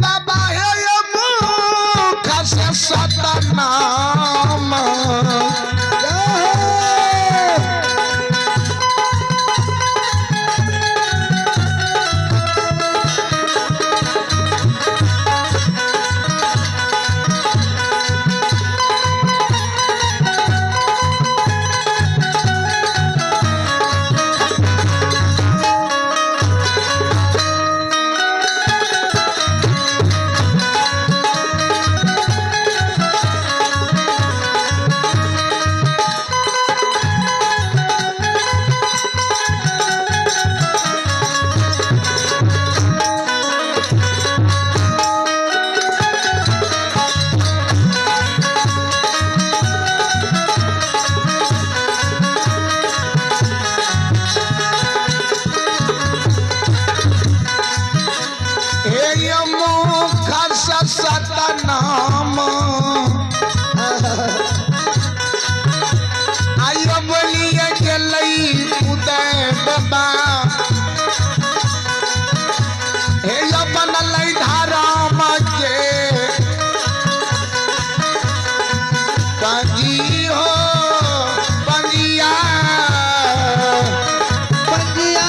बाबा हे मुख से सतनाम। सतनाम आइयो बोलिए गेलै उदय बाबा हे बनलै धर्म के पंजी हो पंजिया पंजिया।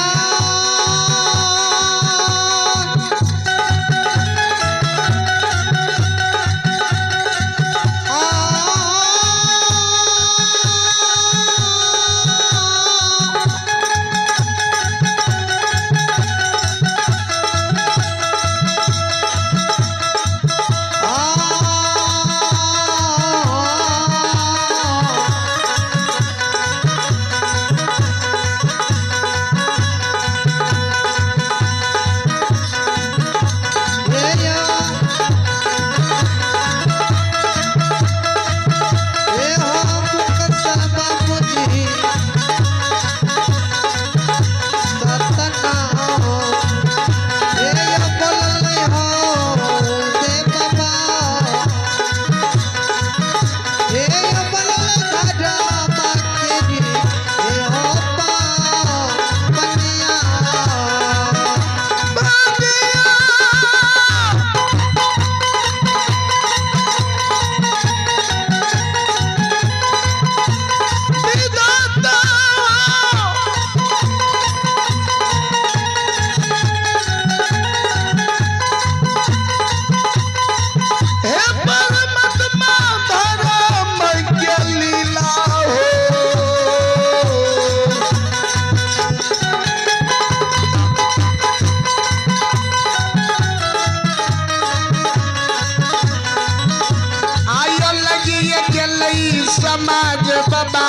समाज बाबा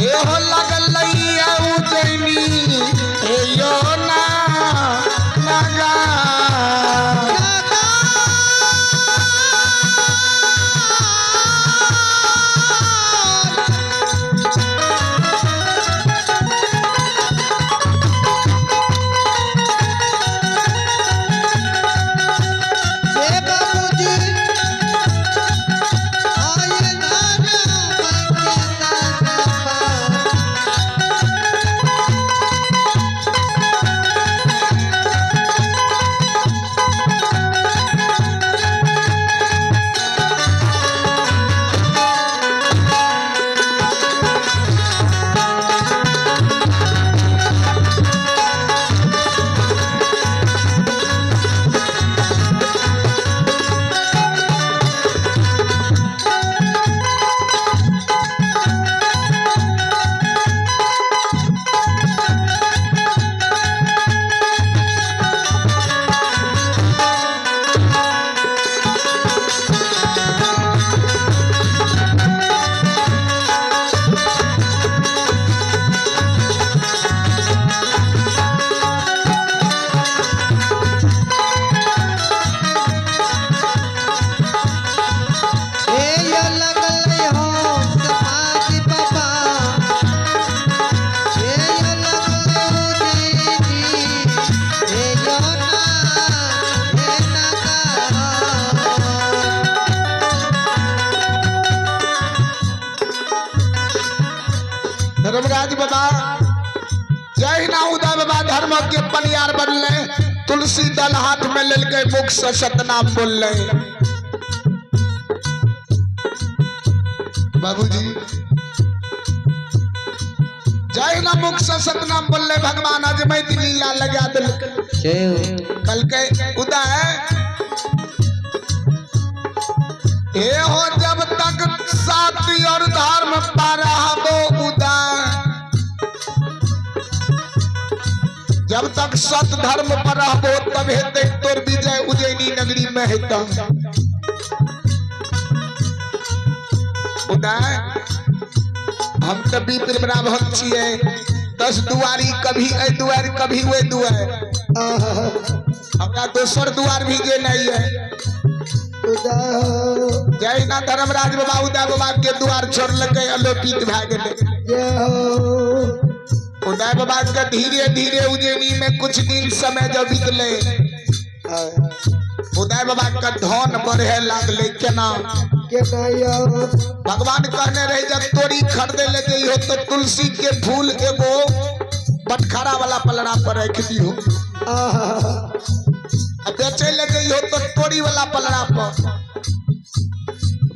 एहो लगल उजैनी हे यो ना लगा। धर्मराज बाबा जहिना उदय बाबा धर्म के पनियार बनले, तुलसी दल हाथ में लेलकै, मुख से सतनाम बोलले। बाबूजी जहिना मुख से सतनाम बोलले, भगवान अजमैत लीला लगा देलकै। कल के उदय ए हो जब तक साथी और धर्म पर रहबो उदय, जब तक सत धर्म पर रहबो तब हेतै तोर विजय उज्जैनी नगरी में हेतौ। उदय हम तो विप्र ब्राह्मण छियै, 10 दुआरी कभी ए दुआरी कभी ओहि दुआरी, हमरा दोसर दुआर भी जे नहीं है। जहिना धर्मराज बाबा उदय बाबा के द्वार छोड़लकै अलोपित भए गेलै। उदय बाबा के धीरे धीरे उज्जैनी में कुछ दिन समय जब बीतले, उदय बाबा के धन बढ़े लागले। केना भगवान कहने रहे जब तोरी खरीदे ले जइहो तो तुलसी के फूल एगो बटखरा वाला पलड़ा पर रख दिहो, बेचे ले जइहो तो तोरी वाला पलड़ा पर।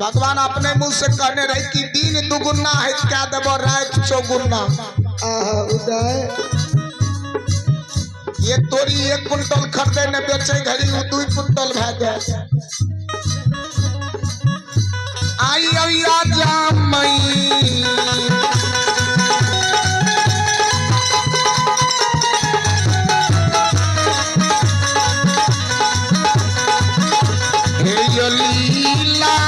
भगवान अपने मुंह से कहने रहे कि दिन दुगुना है क्या देबो, रात चौगुना। ये तोरी 1 कुंटल खरीदे ने बेचे घड़ी 2 कुंटल भए जाए। आई राजा मई हे यो लीला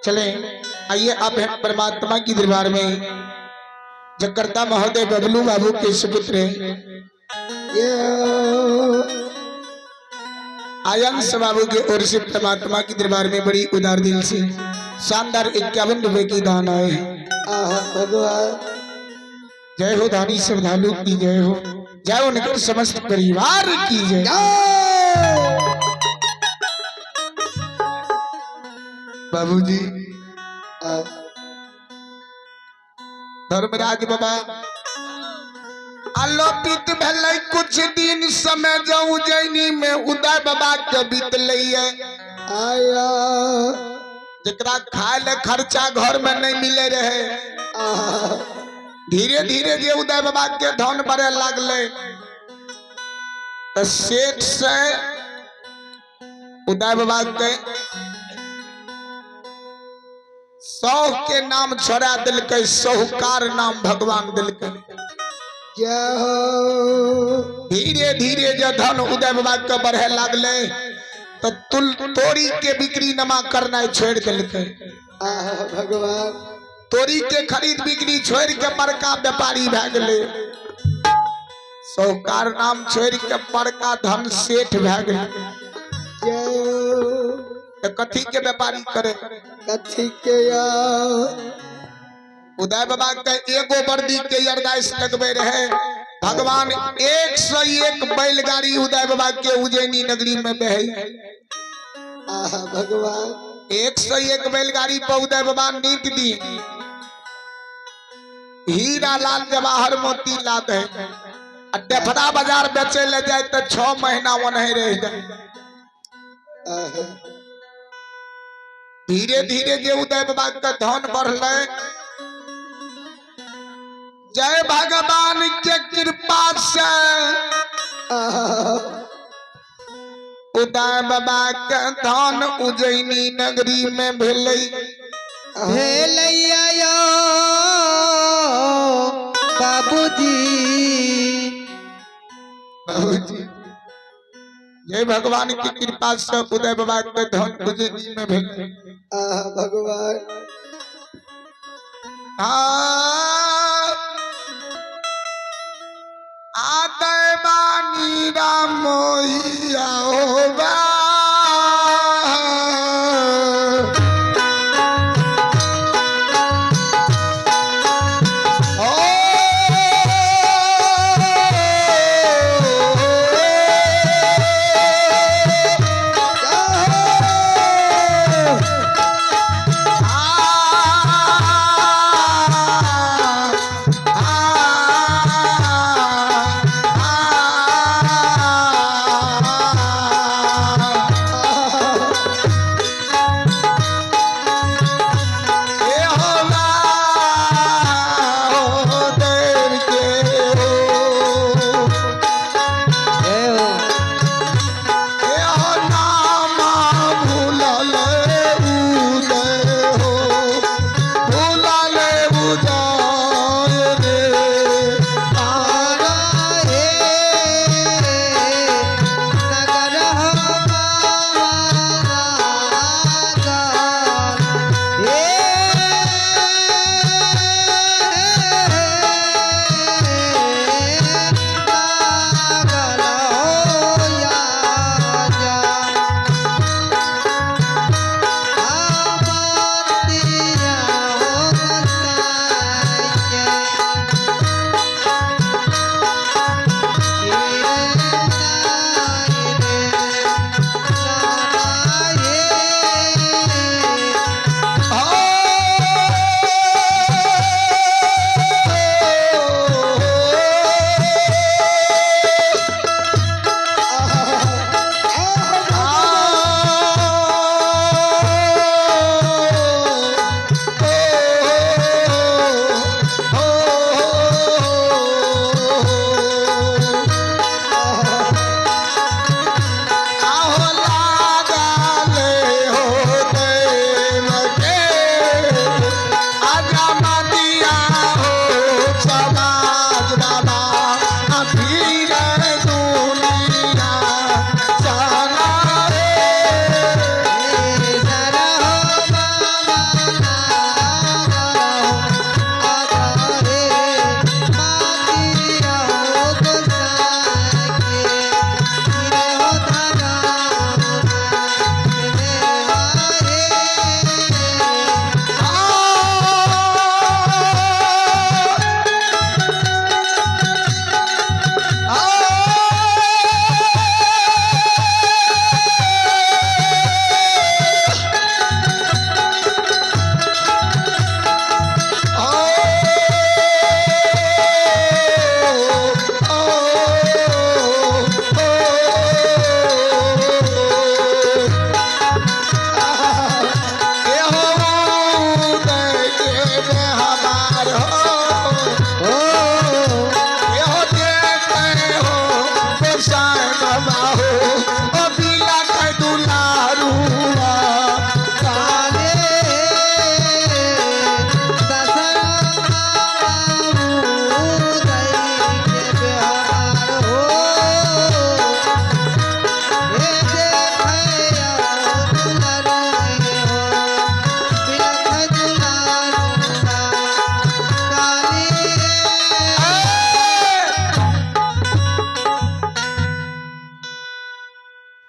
चले आइए आप हैं परमात्मा की दरबार में। जकर्ता महोदय बबलू बाबू के सुपुत्र आयंश बाबू के ओर से परमात्मा की दरबार में बड़ी उदार दिल से शानदार 51 रुपए की दान आए हैं। जय हो दानी श्रद्धालु की जय हो, जय उनके समस्त परिवार की जय। बाबूजी धर्मराज बाबा आलोपित भेलै कुछ दिन समय जो उज्जैनी में उदय बाबा के बीतलै आया, जकरा खाए ले खर्चा घर में नहीं मिले रहे। धीरे धीरे जे उदय बाबा के धन बढ़े लागले तो सेठ से उदय बाबा के सौ के नाम छोड़ा दिलकै, साहूकार नाम भगवान दिलकै। जय हो। धीरे धीरे जे धन उदय बाबा के बढ़े लागले तो तुल तोरी के बिक्री नमा करना छोड़ देलकै। आहा भगवान। तोरी के खरीद बिक्री छोड़ के बड़का व्यापारी भए गेलै। साहूकार नाम छोड़ के बड़का धन सेठ भए गेलै। जय हो। तो कथी के व्यापारी करे? कथी के या? उदय बाबा के एगो वर्दी के अरदास लगबे रहे भगवान 101 बैलगाड़ी उदय बाबा के उज्जैनी नगरी में बहे। आहा भगवान। 101 बैलगाड़ी पर उदय बाबा नीत दी हीरा लाल जवाहर मोती लाद है। आ डेफड़ा बाजार बेचे ले जाए तो 6 महीना वहीं रह जाए। आहा। धीरे धीरे जे उदय बाबा के धन बढ़ले जय भगवान के कृपा से आहा। उदय बाबा के धन उज्जैनी नगरी में भेलै। भेलैया यो बाबूजी। बाबूजी जय भगवान की कृपा से उदय बाबा के धन उज्जैनी में भेलै। आहा भगवान। आदय बानी राम मोहिया होबा।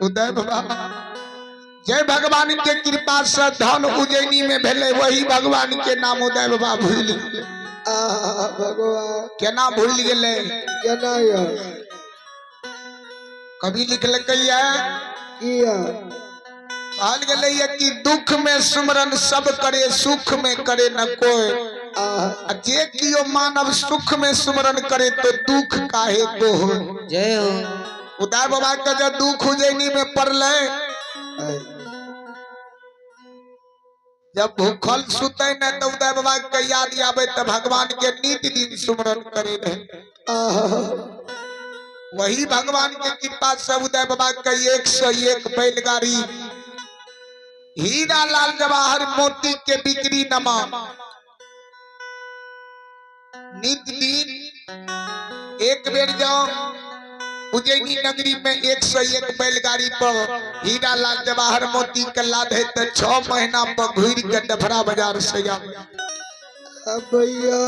उदय बाबा जय भगवान के कृपा से धन उज्जैनी में भेले, वही भगवान के नाम उदय बाबा भूल गेलै। आहा भगवान। केना भूल गेलै? केना यौ? कवि लिखलकै ये, किया? कहल गेलै ये कि दुख में सुमरन सब करे, सुख में करे न कोई। आहा। आ जे कियो मानव सुख में सुमरन करे तो दुख काहे को हो। जय हो। उदय बाबा के जब दुख उज्जैनी में पड़ले, जब भूखल सुते न तो उदय बाबा के याद आवे तो भगवान के नित दिन सुमरन करे रहे। आहा। वही भगवान के कृपा से उदय बाबा के 101 बैलगाड़ी हीरा लाल जवाहर मोती के बिक्री नमा नित दिन एक बेर जाओ उज्जैनी नगरी में 101 बैलगाड़ी पर हीरा लाल जवाहर मोती के लाद है तो 6 महीना पर घूर के डफरा बाजार से आवे। भैया।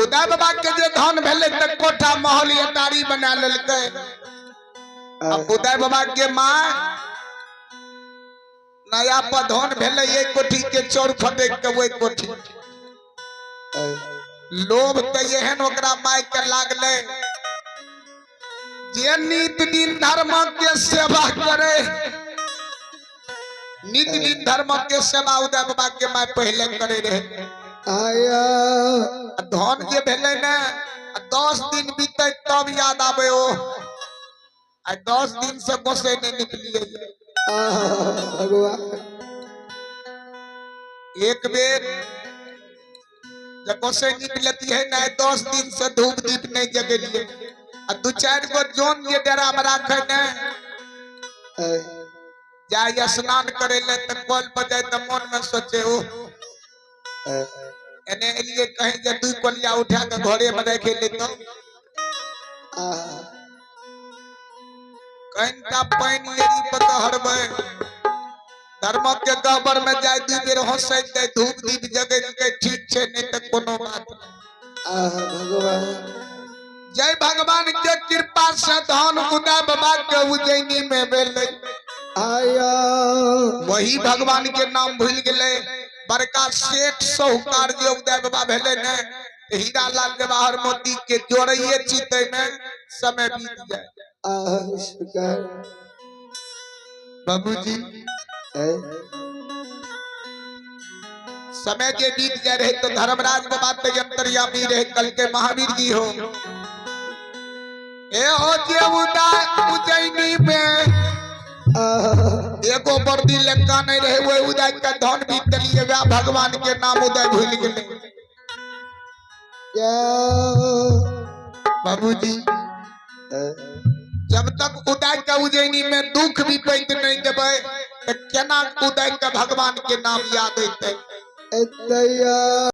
उदय बाबा के जे धन भेले त कोठा महल अटारी बना लेलकै। अब उदय बाबा के माँ नया पधन भेले एक कोठी के चोर फटेक के वही कोठी। लोभ त एहन ओकरा माय के लागले जे नित दिन धर्म के सेवा करे, नित दिन धर्म के सेवा उदय बाबा के माय पहले करे रहे। आया। धन जे भेले ने 10 दिन बीते तब याद आवे ओ, आ 10 दिन से गोसे नहीं निकलिए। आहा भगवान। एक बेर जब गोसे निकलती है ना 10 दिन से धूप दीप नहीं जगेलिए, आ 2-4 गो जोन जे डेरा में राखे ने जाय स्नान करे ले त कल बजाय त मन में सोचे ओ एने एलिए कहीं जे 2 कोलिया उठा के घरे में रखे ले तो कहीं पानी एरी पर हरबै धर्म के गहबर में जाय 2 बेर हंसै दे धूप दीप जगै के ठीक छै, नहीं त कोनो बात नहीं। आहा भगवान। जय भगवान के कृपा से धन उदय बाबा के उज्जैनी में भेलै। आया। वही भगवान के नाम भूल गेलै। बड़का सेठ साहूकार जे उदय बाबा भेलै ने हीरा लाल जवाहर मोती के जोड़ैये चितै में समय बीत जाए। आहा शुक्र। बाबूजी समय जे बीत जाए रहे तो धर्मराज बाबा ते अंतर्यामी रहे, कल के महावीर जी हो। ए हो जे उदय उज्जैनी में एगो बर्दी लंका नहीं रहे, वो उदय का धन भी तलिए वह भगवान के नाम उदय भूल गए। बाबूजी जब तक उदय का उज्जैनी में दुख भी पैत नहीं देवे तो केना उदय का भगवान के नाम याद अयतै।